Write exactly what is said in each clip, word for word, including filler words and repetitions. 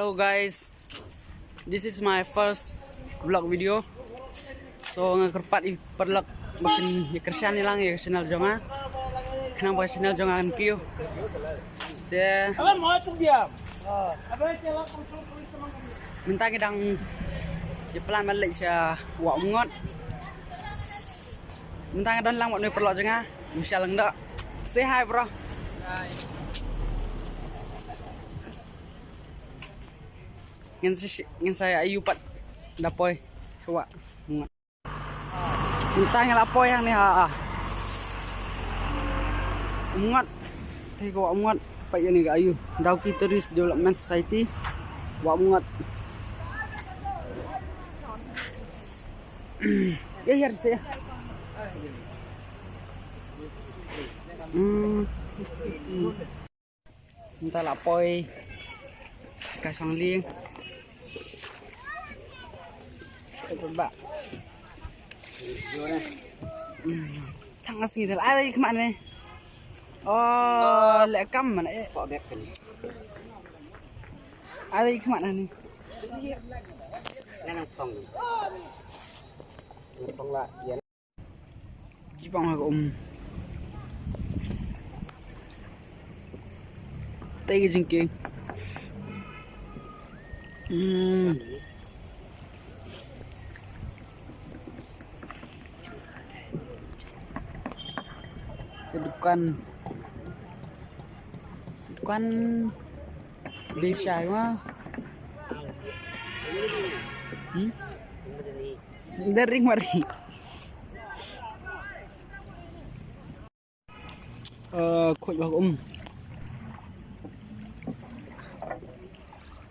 Hello guys, this is my first vlog video. So nga kyrpad ïa phi paralok ba phin ïa kyrshan ïa lang ïa ka channel jong nga. Khnang ba ka channel jong nga kan kiew. Te mynta ngi dang ïa plan ban leit sha Wah Umngot. Mynta nga don lang bad une u paralok jong nga, u Shalong Doh. Say hi bro. Ngin sa, ngin sa ïa ayu pat da poi sha Wah Umngot. Mynta ngi la poi hangne ha Umngot. Te ka Wah Umngot, peit kane ka ayu. Dawki Tourist Development Society, Wah Umngot. Ya, ya, ya. Hmm. Mynta la poi ka shong lieng. Ba. Tang ka sngi dal. Ai khmat ne. Oh, le kam mana eh. Ai khmat ne. Nang tong. Nang tong la. Jibang ha ka um. Te ka jingkieng. Hmm. Ka dukan. Dukan. Bisa ma. Hmm? Dari mari. Eh, khuid bha ka um.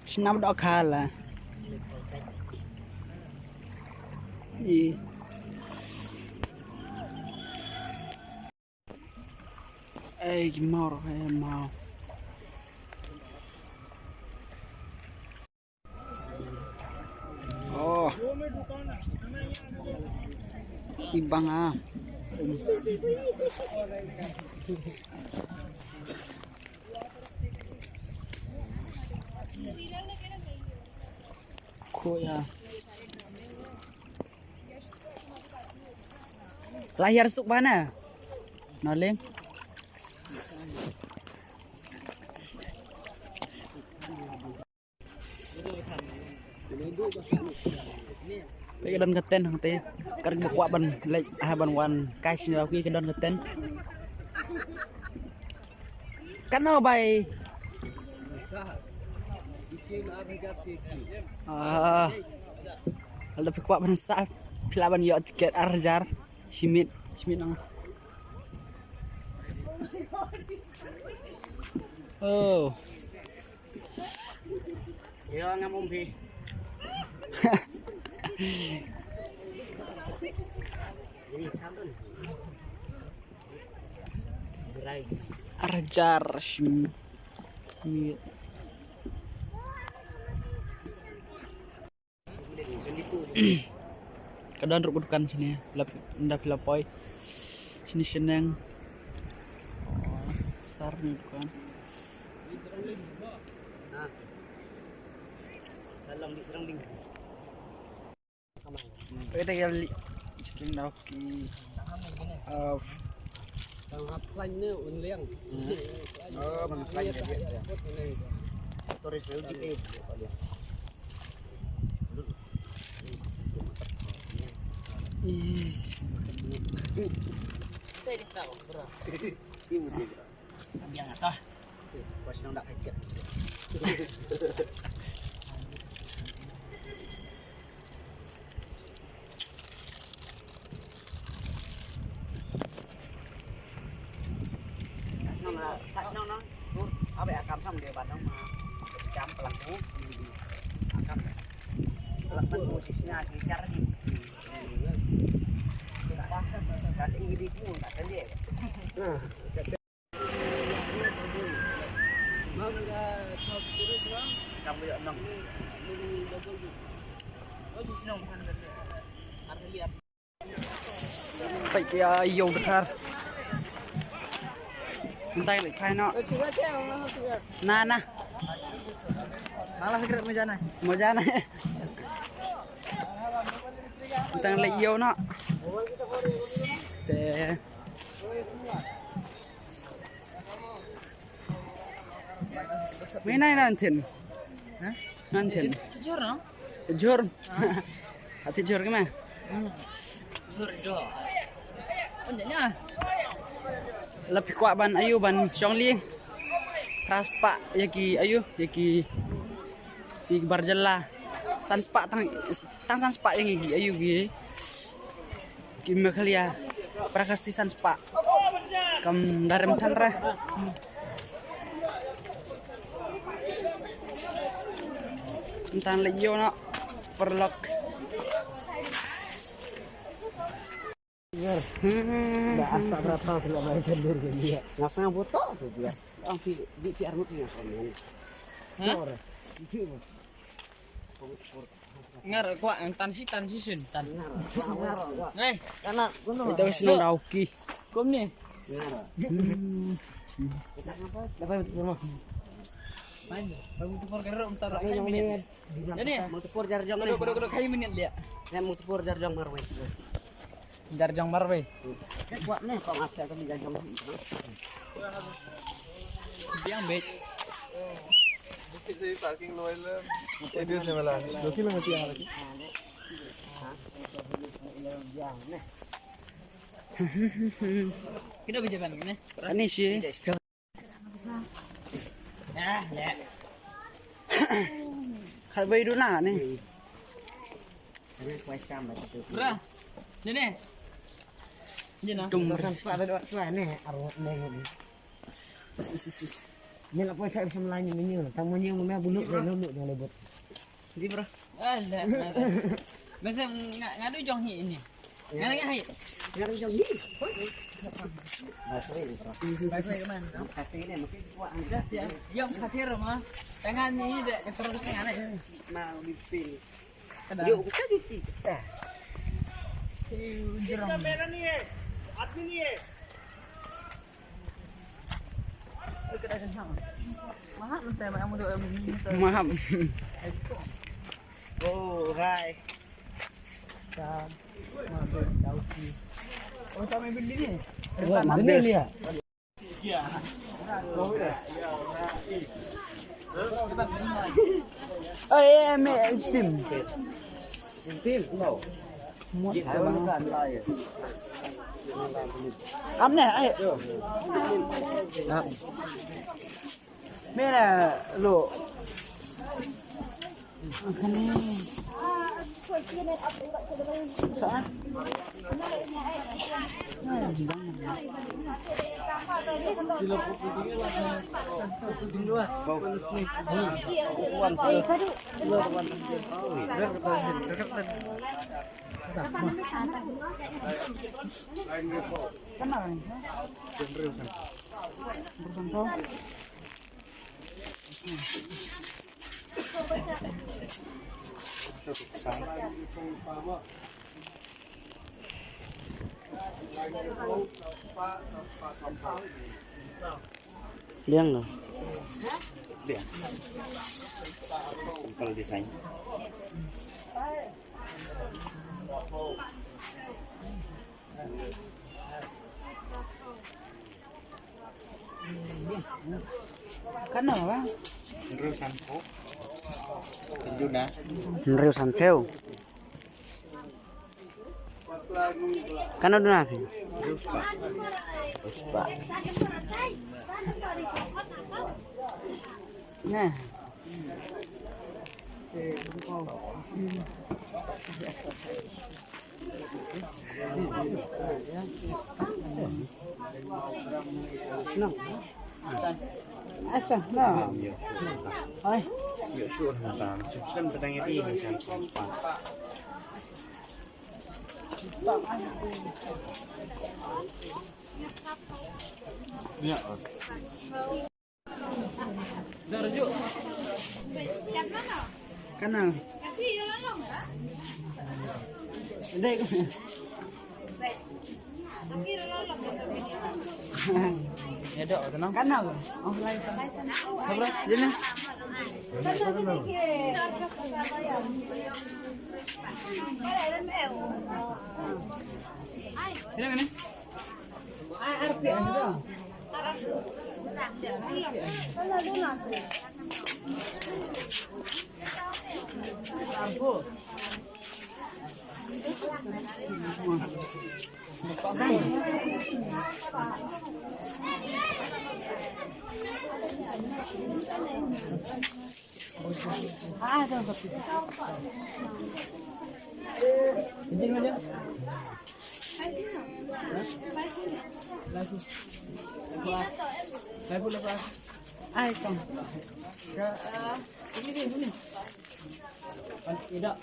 Shnam doh khala. I. Ei, ki mawr, ei, maw. Oh. Ibang ah. Ko ya. Lahir suk bana. Naling. Peit ka don ka tent hangtei. Ka ri ba kwah ban leit ha ban wan kai sini lawki ka don ka tent. Kano bai. Ah. Lada phi kwah ban sah phi lah ban ïoh tiket ar hajar. Shimit, shimit nang. Oh. Yo ngam um phi. Ini campur. Berai. Ar hajar shim. Ni. Ka don ruh ka dukan shane, lap, nda phi la poi. Shane shaneng. Oh, sar ni dukan. Peit ïa li chicken dawki. Of. Tang hap khlaiñ ne un liang. Hmm. Oh, man khlaiñ ne liang. Tourist ne uji ke. Ih. Biang atah. Pas nang dak heket. Shnong na, shnong na. Tur, abe akam sam de ban nang ma. Jam pelang tu. Akam. Pelang tu sisnya si jar ni. Kasi ini ku, tak sendiri. Peit ïa ïew dkhar. Mynta leit phai noh. Na na. Ala secret mojana. Mojana. Tang leh ïew noh. Te. Mei nai nan thin. Ha? Nan thin. Tijor no? Tijor. Ati jor kemana? Jor do. Punya nya. Lah phi kwah ban ayu ban shong li. Tras pa ya ki ayu ya ki Ki bar jylla. San spah tang, tang san spah ïa ngi ki ayu ki. Ki Meghalaya. Para Khasi san spah. Kam da rem than re. Tang leh ïew noh. Paralok. Ngar. Hmm. Dah asap berapa kilo main sendur ke dia. Ngasang botol tu dia. Ang pi di pi armut ni ngasang ni. Hah? Tor. Itu. Ngar kwah, tan si, tan si sin, tan. Ngar. Ngar. Ngai. Kana kuno. Ito sino daw ki. Kum ni. Ngar. Hmm. Dapat rumah. Main. Baru tu perkara entar. Ini. Jadi, mutupur jar jong ni. Kudu, kudu, kudu, kayu minit dia. Ya, mutupur jar jong marwei. Jar jong marwei. Kuat ni, kau ngasih aku di jar jong. Biang bet. Bukit saya parking lo ilem. Itu saya malah. Dua kilometer yang lagi. Kita berjalan ni. Ani sih. Ah, ya. Khai bai duna ni. Bra. Ni ni. Ni na. Tum. Sampai ada dua suai ni. Arwah ni ni. Ni lah poi cari sama lain ni. Tamu ni mana bulu dia lulu dia lebut. Di bro. Alah, alah. Masa nga-, ngadu jong hi ini. Ngadu hi. Ngadu jong hi. Baik, baik, man. Kata ini mungkin kuat aja. Ya, ya, kata rumah. Tangan ni dek, keterus tangan ni. Mau dipil. Yuk, kita cuci kita. Kamera ni eh. Admin ni eh. Maham. Oh, hai. Oh, tak main beli ni. Wah, beli ni ya. Ay, ay, ay, may itim. Itim, no. Am ne, ay. Mira, lo. Liang lo. Liang. Simple design. Kano ba? Hynriew sanphew. Hynriew sanphew. Kano duna phi? Hynriew spah. Hynriew spah. Nah. Asa, no. Ai. Kanal. Dek. Kanal. Oh, lain sana. Apa? Sini. Ai, tong. Ka, ah, ini dia, ini. Tidak.